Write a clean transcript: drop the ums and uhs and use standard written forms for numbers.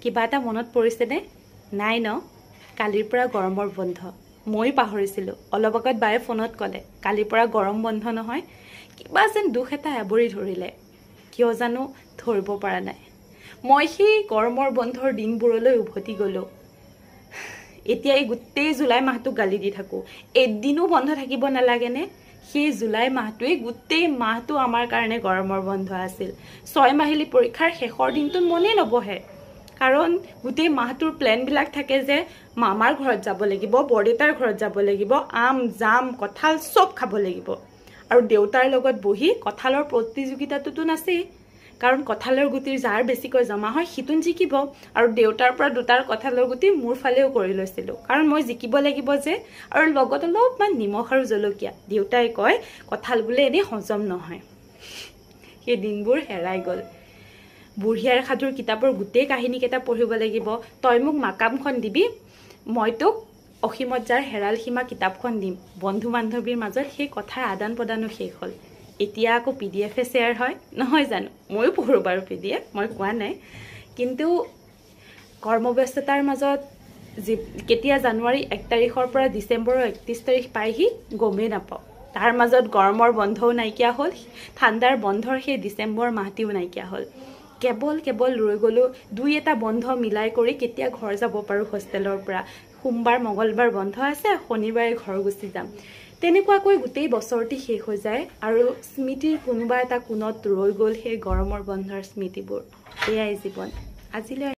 কিবা এটা মনত পৰিছেনে নাই ন? কালিৰ পৰা গৰমৰ বন্ধ। ময়ো পাহৰিছিলোঁ। অলপ আগত বায়ে ফোনত ক'লে কালিৰ পৰা গৰম বন্ধ নহয়। কিবা যেন দুখ এটা আৱৰি ধৰিলে, কিয় জানো ধৰিব পৰা নাই। মই সেই গৰমৰ বন্ধৰ দিনবোৰলৈ উভতি গ'লোঁ। এতিয়া এই গোটেই জুলাই মাহটো গালি দি থাকোঁ, এদিনো বন্ধ থাকিব নালাগেনে? সেই জুলাই মাহটোৱেই গোটেই মাহটো আমাৰ কাৰণে গৰমৰ বন্ধ আছিল। 6 মাহিলী পৰীক্ষাৰ শেষৰ দিনটোত মনেই নবহে, কাৰণ গোটেই মাহটোৰ প্লেনবিলাক থাকে যে মামাৰ ঘৰত যাব লাগিব, বৰদেউতাৰ ঘৰত যাব লাগিব, আম জাম কঁঠাল চব খাব লাগিব। আৰু দেউতাৰ লগত বহি কঁঠালৰ প্ৰতিযোগিতাটোতো নাছেই, কাৰণ কঁঠালৰ গুটিৰ যাৰ বেছিকৈ জমা হয় সিটোন জিকিব। আৰু দেউতাৰ পৰা দুটাৰ কঁঠালৰ গুটি মোৰ ফালেও কৰি লৈছিলোঁ, কাৰণ মই জিকিব লাগিব যে। আৰু লগত অলপমান নিমখ আৰু জলকীয়া। দেউতাই কয় কঁঠাল বোলে এনেই হজম নহয়। সেই দিনবোৰ হেৰাই গ'ল। বুঢ়ীয়াৰ সাধুৰ কিতাপৰ গোটেই কাহিনীকেইটা পঢ়িব লাগিব। তই মোক মাকামখন দিবি, মই তোক অসীমত যাৰ হেৰাল সীমা কিতাপখন দিম। বন্ধু বান্ধৱীৰ মাজত সেই কথাৰ আদান প্ৰদানো শেষ হ'ল। এতিয়া আকৌ PDF share হয় নহয় জানো? ময়ো পঢ়োঁ বাৰু PDF, মই কোৱা নাই। কিন্তু কৰ্মব্যস্ততাৰ মাজত যি কেতিয়া জানুৱাৰী 1 তাৰিখৰ পৰা ডিচেম্বৰৰ 31 তাৰিখ পায়হি গমেই নাপাওঁ। তাৰ মাজত গৰমৰ বন্ধও নাইকিয়া হ'ল, ঠাণ্ডাৰ বন্ধৰ সেই ডিচেম্বৰ মাহটিও নাইকিয়া হ'ল। কেৱল কেৱল ৰৈ গ'লোঁ দুই এটা বন্ধ মিলাই কৰি কেতিয়া ঘৰ যাব পাৰোঁ হোষ্টেলৰ পৰা। সোমবাৰ মঙলবাৰ বন্ধ আছে, শনিবাৰে ঘৰ গুচি যাম। তেনেকুৱাকৈ গোটেই বছৰটি শেষ হৈ যায় আৰু স্মৃতিৰ কোনোবা এটা কোণত ৰৈ গ'ল সেই গৰমৰ বন্ধৰ স্মৃতিবোৰ। এয়াই জীৱন। আজিলৈ।